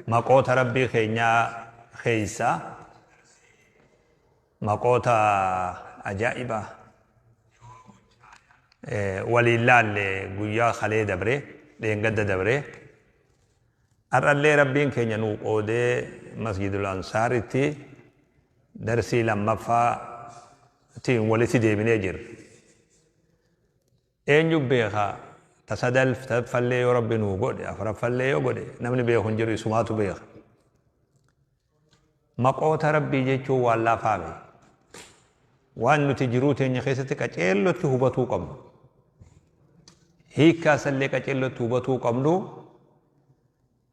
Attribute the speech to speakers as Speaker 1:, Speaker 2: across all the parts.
Speaker 1: Maqoota Rabbii keenyaa keeysaa maqoota ajaa'ibaa waliin laalle guyyaa kalee dabre, dheengadda dabre. Har'allee Rabbiin keenya nuu qoodee Masjidul Ansaaritti darsii lammaffaa tiin walitti deebinee jirra. Eenyu beeka ta sadaffallee yoo Rabbi nuu godhe, afraffallee yoo godhe namni beeku hin jiru isumaatu beeka. Maqoota Rabbii jechuun waan laafaa miti. Waan nuti jiruu teenya keessatti qaceellotti hubatuu qabnu. Hiikkaa isallee qaceellotti hubatuu qabnu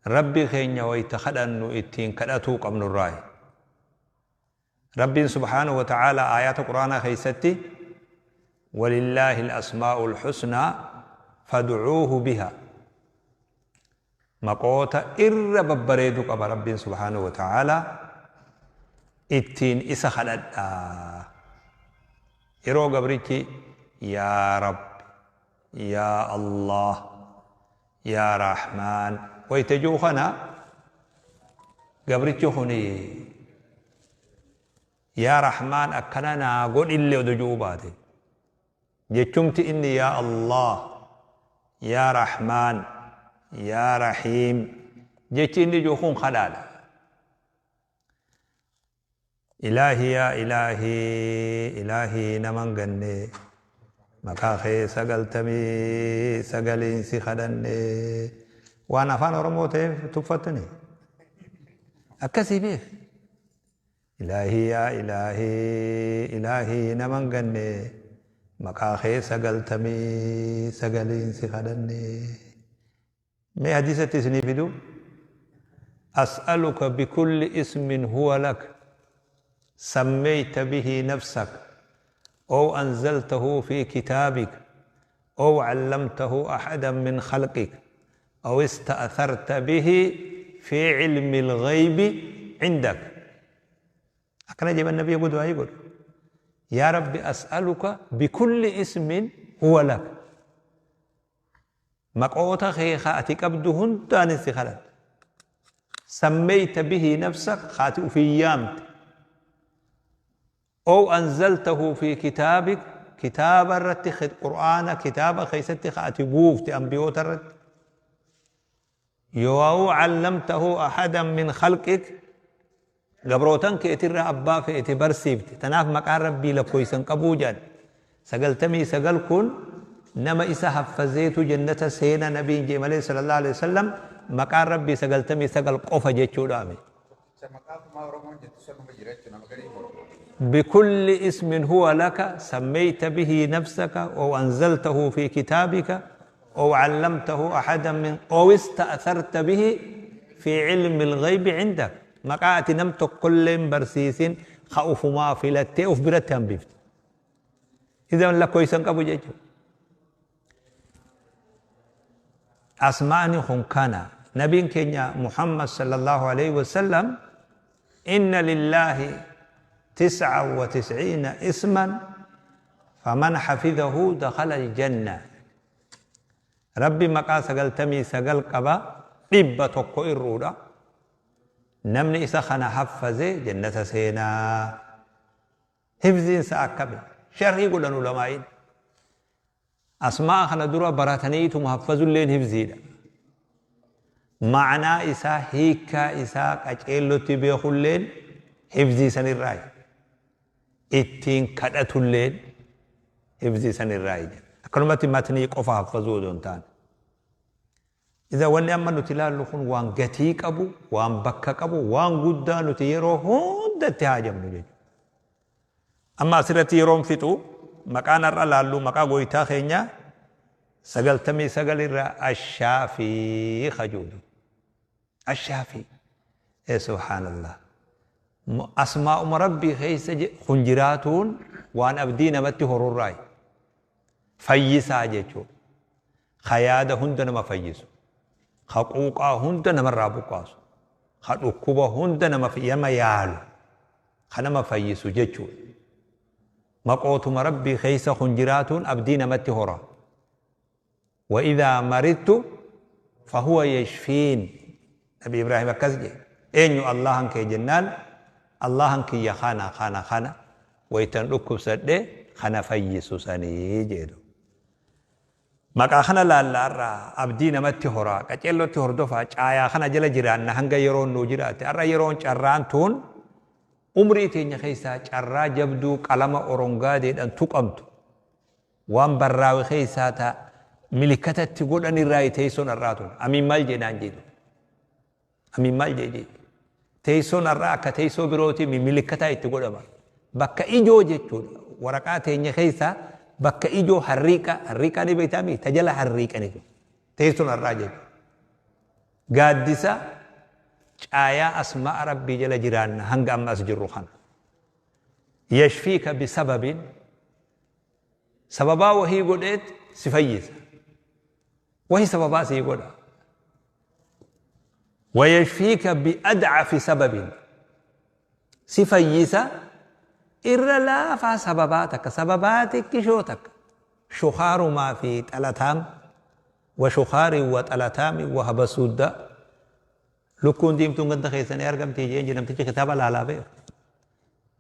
Speaker 1: Rabbi keenya wayta kadhannu ittiin kadhatuu qabnurraayi. Rabbiin subhaanahu wa ta'aalaa aayaata Qur'aanaa keessatti walillaahi al-asmaa'ul husnaa fad'uuhu biha maqoota irra babbareedu qaba Rabbiin subhaanahu wa ta'aalaa ittiin isa kadhadhaa yeroo gabrichi yaa Rabbi yaa Allah yaa Rahmaan wayta ji'u kana gabrichi kuni yaa Rahmaan akkana naa godhillee odo ji'uu baate jechumti inni yaa Allah yaa Rahmaan yaa Rahiim jechi inni ji'u kun kadhaadha. Ilaahii yaa ilaahii ilaahii naman ganne maqaa kee 99n si kadhanne waan afaan oromoo ta'eef tuffattani akkasii beek ilaahii yaa ilaahii ilaahii naman ganne maqaa kee 99n si kadhanne Mee hadiisa itti isinii fidu As'aluka bikulli ismin huwa lak sammeyta bihi nafsak ow anzaltahu fi kitaabik ow allamtahu ahadan min khalqik ow ista'tharta bihi fi cilmi lghaybi cindak Akkana jedhan nabi yogguu du'aa'ii godhu. Yaa Rabbi as'aluka bikulli ismin huwa lak. Maqoota kee ka ati qabdu hundaanin si kadhadha. Sammeyta bihi nafsak ka ati ufiin yaamte. Ow anzaltahu fi kitaabik kitaaba irratti qur'aana kitaaba keessatti ka ati buufte ambiyoota irratti. Yoo'u allamtahu ahadan min khalqik gabrootan keetirraa abbaa feete barsiifte tanaaf maqaan rabbii lakkoysa hin qabuu jedhan 99 kun nama isa haffazeetu jannata seena nabiin jee malee sallallahu alaihi wasallam maqaan rabbii 99 qofa jechuudha mi
Speaker 2: Isa maqaa kumaa Oromoon jettu sanuma jira jechuudha nama garii morma.
Speaker 1: بكل اسم هو لك سميت به نفسك أو أنزلته في كتابك أو علمته أحدا من أو استأثرت به في علم الغيب عندك maqaa ati nam tokkollee hin barsiisin ka ufumaa filattee uf biratti hambifte. Idan lakkoysa hin qabu jechuudha. Asmaani kun kana nabiin keenya Muhammad sallallahu alaihi wasallam inna lillaahi tis'a wa tis'iina isman faman hafizahu dakhala aljanna. Rabbi maqaa 99 qaba 100 irruudha. Namni isa kana haffaze jannata seenaa. Hifziin isaa akkami? Sharhii godhan ulamaa'iin. Asmaa'a kana dura barataniituma haffazulleen hifziidha. Ma'anaa isaa hiikkaa isaa qaceellotti beekulleen hifzii sanirraayi. Ittiin kadhatulleen hifzii sanirraayi jedha. Akkanumatti matnii qofa haffazuu odoo hin taane. Iza wanni amma nuti ilaallu kun waan gatii qabu, waan bakka qabu, waan guddaa nuti yeroo hunda itti haajamnu jechuudha. Amma asirratti yeroon fixu maqaan har'a laallu maqaa goytaa keenya 99 irraa ashaafii kajuudu. Ashaafii. Ee subhaanallah. Asmaa'uma rabbii keessa kun jiraatuun waan abdii namatti horurraayi. Fayyisaa jechuudha. Ka yaada hunda nama fayyisu, ka quuqaa hunda namarraa buqqaasu, ka dhukkuba hunda nama nama yaalu, ka nama fayyisu jechuudha. Maqootuma Rabbii keessa kun jiraatuun abdii namatti hora. Wa idhaa maridtu fahuwa yashfiin. Nabi Ibraahim akkas jee. Eenyu Allahan kee jennaan, Allahan kiyya kana kana kana waytan dhukkubsadhe kana fayyisu sanii jeedu. Maqaa kana laalla har'a abdii namatti horaa qaceellotti hordofaa caayaa kana jala jiraanna hanga yeroon nuu jiraatte. Har'a yeroon carraan tuun umrii teenya keessaa carraa jabduu qalama orongaadeedhaan tuqamtu waan barraawe keessaa ta milikata itti godhan irraa teessoon har'aa tun. Amiin maal jedhaan jedhu. Amiin maal jedhe. Teessoon har'aa akka teessoo birootii milikataa itti godhama. Bakka ijoo jechuudha. Waraqaa teenya keessaa bakka ijoo harriiqa harriiqaa ni beektaa ta jala harriiqanitu. Teessoon har'aa jechuudha. Gaaddisa caayaa asma'a rabbii jala jiraanna hanga amma as jirru kana. Yashfiika bisababin sababaa wahii godheet si fayyisa. Wahii sababaa sii godha. Wayashfiika biadcafi sababin si fayyisa irra laafaa sababaa takka sababaa xiqqishoo takka shukaarumaa fi xalataam wa shukaarin wa xalataami wa habasuudda lukkuun diimtuun ganda keessanii argamtii jeen namtichi kitaaba laalaa beeku.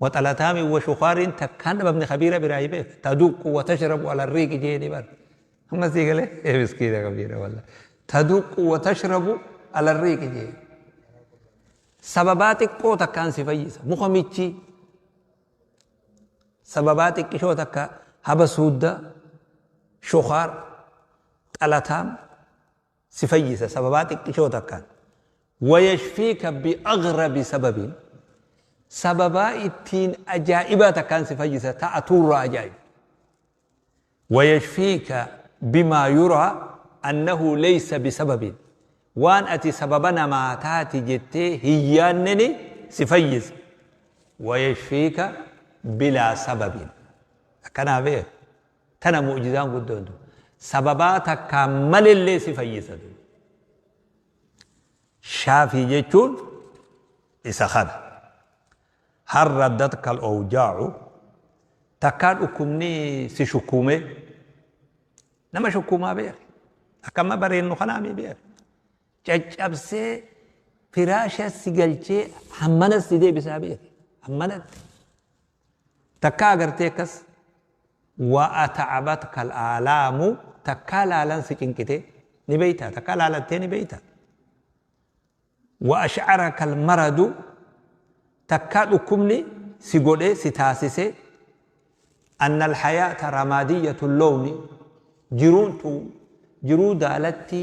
Speaker 1: Wa xalataami wa shukaarin takkaan dhabamne kabiira biraa beek taduqqu wa tashrabu ala riiqi jeeni bar. Amma sii galee miskiina kabiira walla taduqqu wa tashrabu ala riiqi jeen. Sababaa xiqqoo takkaan si fayyisa muka michii sababaa xiqqishoo takka haba suudda shukaar xalataam si fayyisa sababaa xiqqishoo takkaan. Wayashfiika biaghrabi sababin sababaa ittiin ajaa'ibaa takkaan si fayyisa ta'atuurraa ajaa'iba. Wayashfiika bimaa yuraa annahu laysa bisababin waan ati sababa namaa taati jettee hin yaanneni si fayyisa. Wayashfiika bilaa sababin akkanaa beeku tana mu'jizaan guddoon tun sababaa takkaan malellee si fayyisa. Shaafii jechuun isa kana. Hal raddatka al-awjaa'u takkaa dhukkubni si shukkuume nama shukkuumaa beeki. Akka amma bareennu kanaami beeki. Caccabsee firaasha si galchee hammana si deebisaa beeki. Hammanatti. Takkaa agartee akkas wa ata'abatka al-aalaamu takkaa laalan si cinqite ni beeyta takkaa laalattee ni beeyta. Wa ash'araka al-maradu takkaa dhukkubni si godhe si taasise anna al-hayaata ramaadiyyatu lawni jiruun tun jiruu daalatti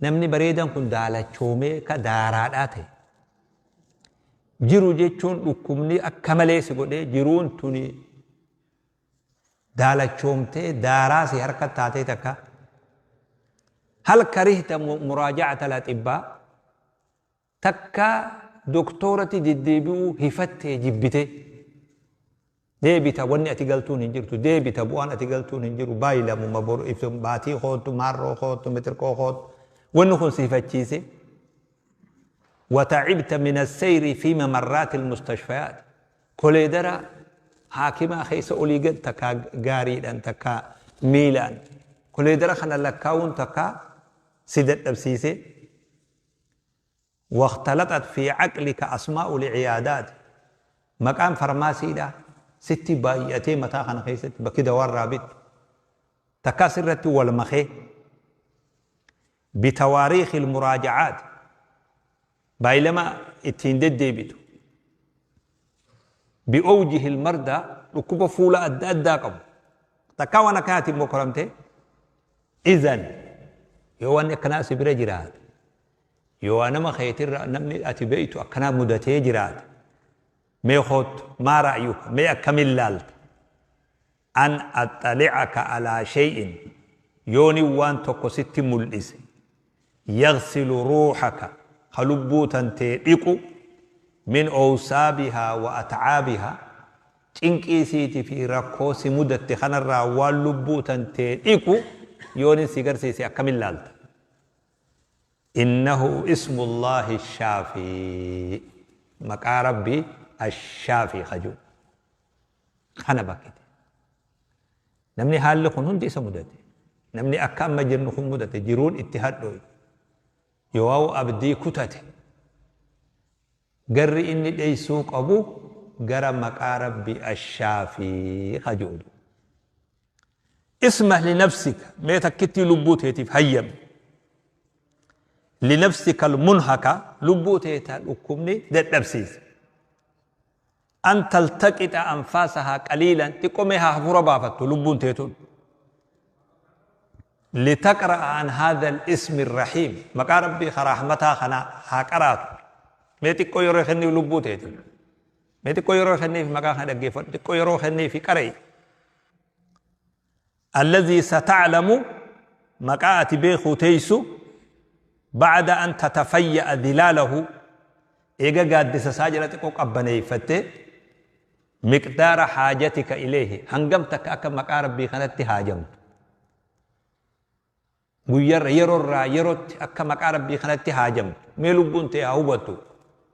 Speaker 1: namni bareedan kun daalachoomee ka daaraadhaa ta'e. Jiru jechuun dhukkubni akka malee si godhee jiruun tuni daalachoomtee daaraa si harka taatee takka. Hal karihta muraaja'ata al-axibbaa takka doktoorati deddeebi'uu hifattee jibbite. Deebita wanni ati galtuun hin jirtu deebita bu'aan ati galtuun hin jiru baay'ilamuma boru ibsu baatii koottu maarroo koottu mitirqoo koottu wanni kun si hifachiise. وتعبت من السير في ممرات المستشفيات كوليدرا حاكما خيس أولي قد تكا غاريدان تكا ميلان كوليدرا خنا لكاون تكا سيدت أبسيسي. واختلطت في عقلك أسماء العيادات مقام فرماسي دا ستي بايتي متى خنا خيست بكده والرابط تكاسرت والمخي بتواريخ المراجعات بايلما اتين ديبتو بأوجه المرضى ركوب فولا أدى أدى قبل تكاونا كاتب مكرمته. إذن يوان كناس برجرات يوانا ما خيتر نمني أتبيتو أكنا مدتي جرات ميخوت ما رأيك مي أكمل لالت أن أطلعك على شيء يوني وان توكو ست ملئس يغسل روحك خلبوتا تيقو من أوسابها وأتعابها cinqiisiiti fi rakkoo si mudatte kanarraa waan lubbuu tantee dhiqu yoonin si garsiise akkamin laalta. Innahu ismullaahi shaafii maqaa rabbii ashaafii kajuu kana bakkite. Namni haalli kun hundi isa mudate. Namni akka amma jennu kun mudate jiruun itti hadhooy. Yoo abdii kutate, garri inni dheeysuu qabu gara maqaa Rabbi Ashaafii ka je'u. Ismah linafsika, mee takkittii lubbuu teetiif hayyami. Linafsika almunhaka, lubbuu tee ta dhukkubni dadhabsiise. An taltaqixa anfaasahaa qaliilan, xiqqo mee haa hafuura baafattu lubbuun tee tun. Litaqra'a an haadha al-ismi rahiim, maqaa Rabbii ka rahmataa kana haa qaraatu. Mee xiqqoo yeroo kenniif lubbuu teetiif. Mee xiqqoo yeroo kenniif maqaa kana dhaggeeffadhu, xiqqoo yeroo kenniif qara'i. Alladhii sata'lamu, maqaa ati beekuu teeysu, ba'da an tatafayya'a dhilaalahu, eega gaaddisa isaa jala xiqqoo qabbaneeyfatte, miqdaara haajatika ilayhi, hangam takka akka maqaa Rabbii kanatti haajamtu, guyyarra yerorraa yerotti akka maqaa Rabbii kanatti haajamtu mee lubbuun tee haa hubattu.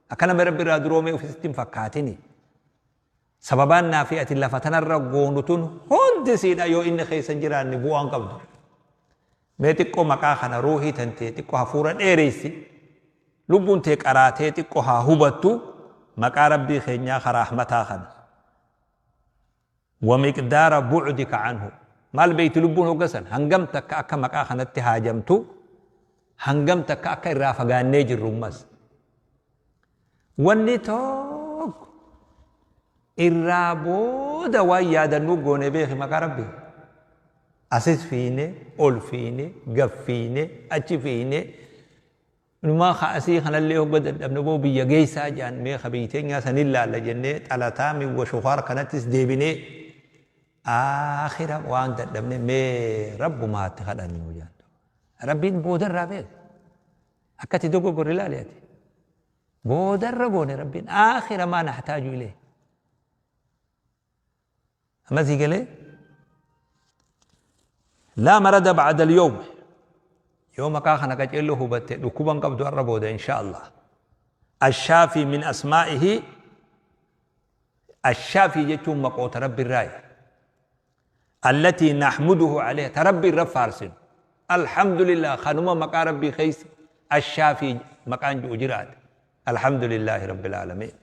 Speaker 1: Akka nama Rabbi irraa duroomee ofisitti hin fakkaatini. Sababaan naa fi ati lafa tanarra goonu tun hundi siidha, yoo inni keessa hin jiraanne bu'aan qabdu. Mee xiqqoo maqaa kana ruuhii tantee xiqqoo hafuura dheereysi, lubbuun tee qaraatee xiqqoo haa hubattu maqaa Rabbii keenyaa ka rahmataa kana. Wa miqdaara bu'dika anhu, maal beeyti lubbuun hogga san hangam takka akka maqaa kanatti haajamtu, hangam takka akka irraa fagaannee jirru. Ammas wanni tokko irraa booda waan yaadannuu goone beeki. Maqaa Rabbii asis fiine, ol fiine, gad fiine, achi fiine, numaa ka asii kanallee hogga dadhabne boo biyya geessaa jedhan, mee ka biyya teenyaa sanin laalla jennee xalataa miwwa shukaar kanattis deebinee, aakhira waan dadhabne mee Rabbumaatti kadhannu jedhan. Rabbiin boodarraa beeka. Akka ati dogoggorri ilaali, ati boodarra goone Rabbiin aakhira maa naxtaaju ilee. Amma sii galee, laa marada ba'da al-yawm, yoo maqaa kana qaceelloo hubatte dhukkuba hin qabdu har'a booda, insha Allah. Ashaafii min asmaa'ihi, Ashaafii jechuun maqoota Rabbi irraayi. Allatii nahmuduhu alayha, ta Rabbi irra faarsinu. Alhamdulillah, kanuma maqaa Rabbii keessa Ashaafii maqaan ji'u jiraate. Alhamdulillahi Rabbil aalamiin.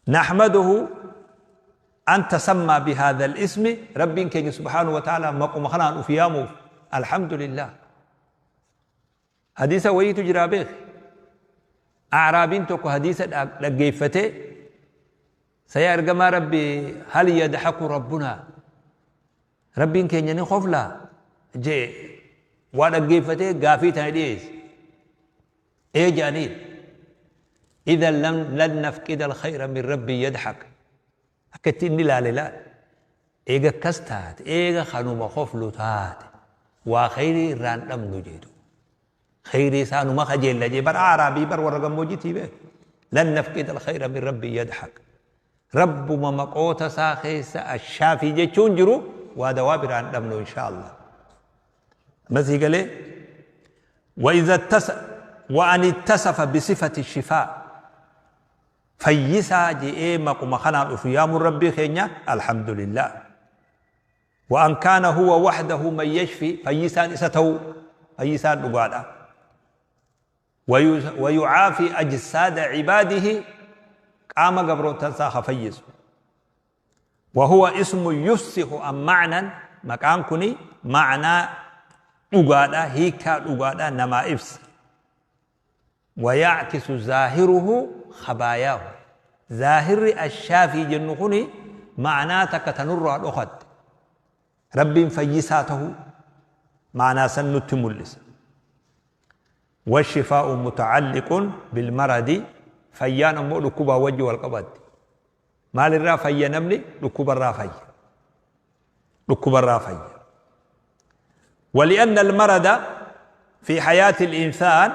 Speaker 1: Nahmaduhu an tasammaa bihaadha al-ismi, Rabbiin keenya subhaanahu wa ta'ala maquma kanaan uf yaamuuf alhamdulillah. Hadiisa wayiitu jiraa beeki. A'raabiin tokko hadiisa dhaggeeffatee, saya ergamaa Rabbi, hal yadhaku rabbunaa, Rabbiin keenya ni koflaa jee, waa dhaggeeffatee gaafii tana dhiyeesse. Ee jedhaniin. Idan lan nafqida alkhayra min rabbii yadhak. Akka itti inni ilaale laal. Eega akkas taate, eega kanuma koflu taate, waa khayrii irraa hin dhabnu jeetu. Khayrii isaa numa kajeella jee bar Aaraabii bar warra gammoojjitii beeku. Lan nafqida alkhayra min rabbii yadhak. Rabbuma maqoota isaa keessa Ashaafii jechuun jiru waa dawaa biraa hin dhabnu, insha Allah. Masii galee, وإذا اتس وأن اتصف بصفة الشفاء، fayyisaa je'ee maquma kanaan uf yaamuun Rabbii keenya alhamdulillah. وأن كان هو وحده من يشفي، fayyisaan isa ta'uu, fayyisaan dhugaadha. ويعافي أجساد عباده، qaama gabrootan isaa ha fayyisu. وهو اسم يفصح عن معنى، maqaan kuni ma'naa dhugaadha, hiikaa dhugaadha namaa ibsa. ويعكس ظاهره خباياه، zaahirri Ashaafii jennu kuni ma'naa takka tanurraa dhokatte, Rabbiin fayyisaa tahuu ma'naa san nutti mul'isa. والشفاء متعلق بالمرض، fayyaan ammoo dhukkubaa wajji wal qabatti. Maalirraa fayya namni? Dhukkubarraa fayya, dhukkubarraa fayya. ولأن المرض في حياة الإنسان